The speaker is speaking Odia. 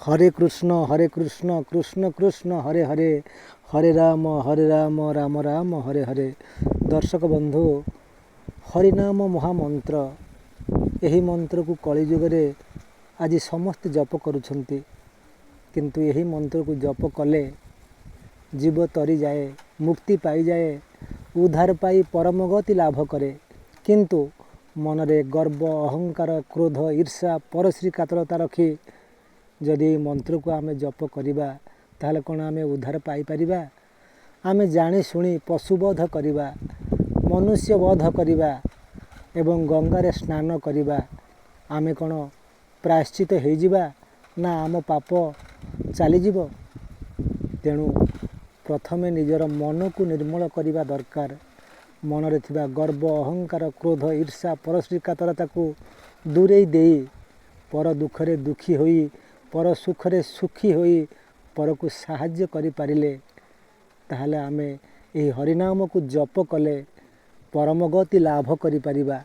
ହରେ କୃଷ୍ଣ ହରେ କୃଷ୍ଣ କୃଷ୍ଣ କୃଷ୍ଣ ହରେ ହରେ, ହରେ ରାମ ହରେ ରାମ ରାମ ରାମ ହରେ ହରେ। ଦର୍ଶକ ବନ୍ଧୁ, ହରିନାମ ମହାମନ୍ତ୍ର, ଏହି ମନ୍ତ୍ରକୁ କଳିଯୁଗରେ ଆଜି ସମସ୍ତେ ଜପ କରୁଛନ୍ତି। କିନ୍ତୁ ଏହି ମନ୍ତ୍ରକୁ ଜପ କଲେ ଜୀବ ତରିଯାଏ, ମୁକ୍ତି ପାଇଯାଏ, ଉଦ୍ଧାର ପାଇ ପରମ ଗତି ଲାଭ କରେ। କିନ୍ତୁ ମନରେ ଗର୍ବ, ଅହଙ୍କାର, କ୍ରୋଧ, ଈର୍ଷା, ପରଶ୍ରୀ କାତରତା ରଖି ଯଦି ଏହି ମନ୍ତ୍ରକୁ ଆମେ ଜପ କରିବା, ତାହେଲେ କ'ଣ ଆମେ ଉଦ୍ଧାର ପାଇପାରିବା? ଆମେ ଜାଣି ଶୁଣି ପଶୁବଧ କରିବା, ମନୁଷ୍ୟବଧ କରିବା ଏବଂ ଗଙ୍ଗାରେ ସ୍ନାନ କରିବା, ଆମେ କ'ଣ ପ୍ରାୟଶ୍ଚିତ ହେଇଯିବା ନା ଆମ ପାପ ଚାଲିଯିବ? ତେଣୁ ପ୍ରଥମେ ନିଜର ମନକୁ ନିର୍ମଳ କରିବା ଦରକାର। ମନରେ ଥିବା ଗର୍ବ, ଅହଙ୍କାର, କ୍ରୋଧ, ଈର୍ଷା, ପରଶ୍ରୀ କାତରତାକୁ ଦୂରେଇ ଦେଇ ପର ଦୁଃଖରେ ଦୁଃଖୀ ହୋଇ, ପର ସୁଖରେ ସୁଖୀ ହୋଇ ପରକୁ ସାହାଯ୍ୟ କରିପାରିଲେ, ତାହେଲେ ଆମେ ଏହି ହରିନାମକୁ ଜପ କଲେ ପରମ ଗତି ଲାଭ କରିପାରିବା।